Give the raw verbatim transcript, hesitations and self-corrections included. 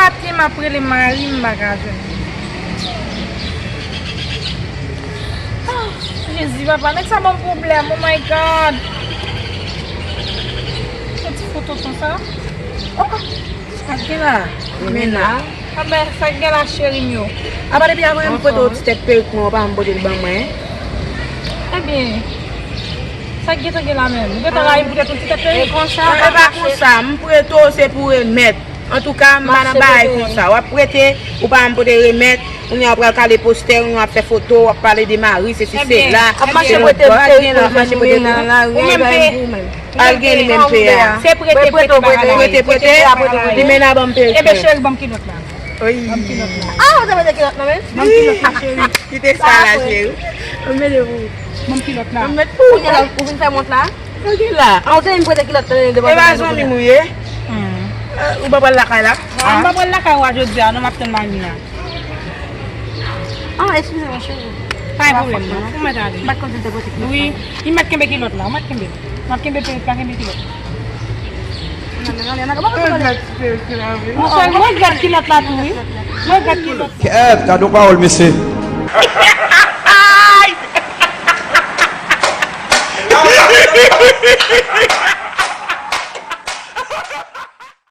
Maten m ap rele mari m, m pa ka jwenn li. Ah, Jezi, papa, nèg sa ban m pwoblèm, oh my God. Yon ti foto tonton sa. Oh, sa k gen la? Men la. Anben, sa k gen la, cheri m yo? Apa depi avan m pote yon ti tèt perik mwen, ou pa janm pote l ban mwen? Ebyen, sa k gentan gen la menm? Ou gentan rayi m poutèt yon ti tèt perik? E konsa, e pa konsa, m prete w, se pou remèt. Antouka, m pa nan bagay konsa. W ap prete, ou pa janm pote remèt, kounye a w pral kale postè, kounye a w ap fè foto, w ap pale de mari, sesi, sela. Ap mache prete perik pou jwenn moun nan lari, ou menm peye. Al gen li menm peye a. Se prete, prete, prete, prete, prete, li mennen ban m perik mwen. Ebyen, cheri, ban m kilòt la. Ban m kilòt la. Ah, ou te mete kilòt nan men? Ban m kilòt la, cheri. Kite sa la, cheri. Ban m kilòt la. Kounye a la, ou vin fè mont la? Ok la. Ah, ou te vin prete kilòt nan men devan. E pa zanmi m ou ye? Hmm. Eh, ou pa pral lakay la? Ah, m pa pral lakay ou a jodi a, non, m ap tann mari m nan. Ah, eskize mwen, cheri. Pa gen pwoblèm, non. Ou mèt ale. M pa t konn si l te pote kilòt la. Wi, li mèt kenbe kilòt la, ou mèt kenbe. M ap kenbe perik la, kenbe kilòt la. Mwen regrèt kilòt la tou, wi. Mwen regrèt kilòt. Kèt, gade yon pawòl, mesye.